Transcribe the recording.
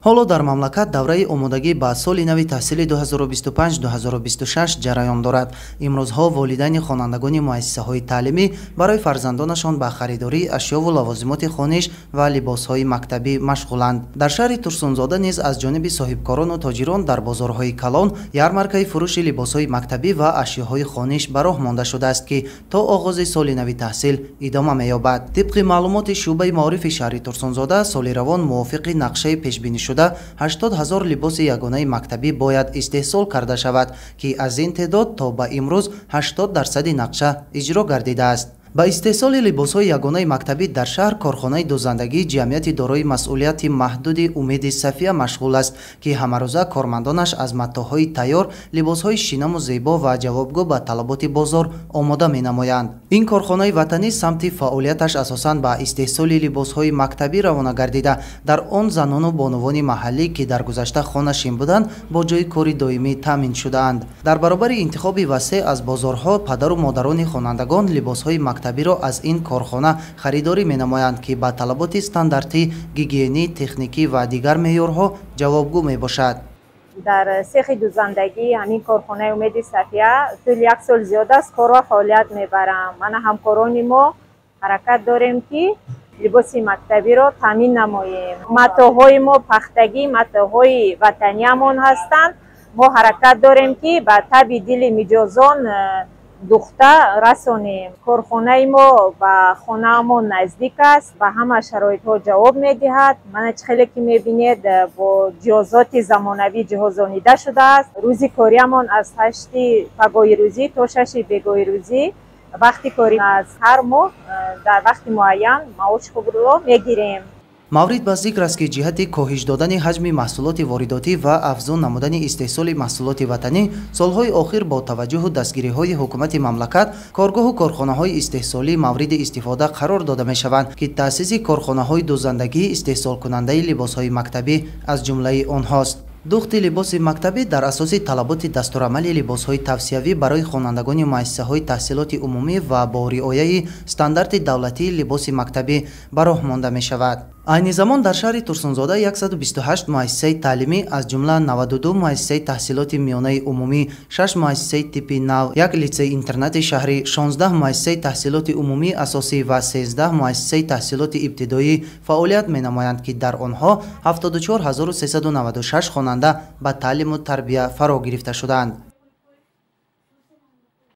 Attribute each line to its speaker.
Speaker 1: Ҳоло дар мамлакат давраи омодагӣ ба соли нави таҳсили 2025-2026 ҷараён дорад. Имрӯзҳо волидайни хонандагони муассисаҳои таълимӣ барои фарзандонашон ба харидории ашёву лавозимоти хониш ва либосҳои мактабӣ машғуланд. Дар шаҳри Турсунзода низ аз ҷониби соҳибкорону тоҷирон дар бозорҳои калон ярмаркаи фурӯши либосҳои мактабӣ ва ашёҳои хониш ба роҳ монда шудааст, ки то оғози соли нави таҳсил идома меёбад. Тибқи маълумоти шӯъбаи маорифи шаҳри Турсунзода, соли равон мувофиқи нақшаи пешбинишуда 80 ҳазор либоси ягонаи мактабӣ бояд истеҳсол карда шавад, ки аз ин теъдод то ба имрӯз 80% нақша иҷро гардидааст. Ба истеҳсоли либосҳои ягонаи мактабӣ дар шаҳр корхонаи дӯзандагии ҷамъияти дорои масъулияти маҳдуди Умеди Сафия машғул аст, ки ҳамарӯза кормандонаш аз матоъҳои тайёр либосҳои шинаму зебо ва ҷавобгӯ ба талаботи бозор омода менамоянд. Ин корхонаи ватанӣ самти фаъолияташ асосан ба истеҳсоли либосҳои мактабӣ равона гардида, дар он занону бонувони маҳаллӣ, ки дар гузашта хонашин буданд, бо ҷойи кори доимӣ таъмин шудаанд. Дар баробари интихоби васеъ аз бозорҳо, падару модарони хонандагон либосҳои мактабиро аз ин корхона харидорӣ менамоянд, ки ба талаботи стандартӣ, гигиенӣ, техникӣ ва дигар меъёрҳо ҷавобгӯ мебошад.
Speaker 2: Дар сехи дӯзандагии ҳамин корхонаи Умеди Сафия тӯли як сол зиёд аст кор ва фаъолият мебарам. Мана ҳамкорони мо ҳаракат дорем, ки либоси мактабиро таъмин намоем. Матоъҳои мо пахтагӣ, матоъҳои ватаниямон ҳастанд. Мо ҳаракат дорем, ки ба таби дили миҷозон духта расонем. Корхонаи мо ба хонаамон наздик аст, ба ҳама шароитҳо ҷавоб медиҳад. Мана чӣ хеле ки мебинед, бо ҷиҳозоти замонавӣ ҷиҳозонида шудааст. Рӯзи кориамон аз 8-и пагоҳи рӯзӣ то 6-и бегоҳи рӯзӣ. Вақти корӣ аз ҳар моҳ дар вақти муайян маоши худро мегирем.
Speaker 1: Маврид ба зикр аст, ки ҷиҳати коҳиш додани ҳаҷми маҳсулоти воридотӣ ва афзун намудани истеҳсоли маҳсулоти ватанӣ, солҳои охир бо таваҷҷӯҳу дастгириҳои ҳукумати мамлакат коргоҳу корхонаҳои истеҳсолӣ мавриди истифода қарор дода мешаванд, ки таъсиси корхонаҳои дӯзандагии истеҳсолкунандаи либосҳои мактабӣ аз ҷумлаи онҳост. Духти либоси мактабӣ дар асоси талаботи дастурамали либосҳои тавсиявӣ барои хонандагони муассисаҳои таҳсилоти умумӣ ва бо риояи стандарти давлатии либоси мактабӣ ба роҳ монда мешавад. Айни замон дар шаҳри Турсунзода 128 муассисаи таълимӣ, аз ҷумла 92 муассисаи таҳсилоти миёнаи умумӣ, 6 муассисаи типи нав, як литсей-интернати шаҳрӣ, 16 муассисаи таҳсилоти умумии асосӣ ва 13 муассисаи таҳсилоти ибтидоӣ фаъолият менамоянд, ки дар онҳо 74 396 хонанда ба таълиму тарбия фаро гирифта шудаанд.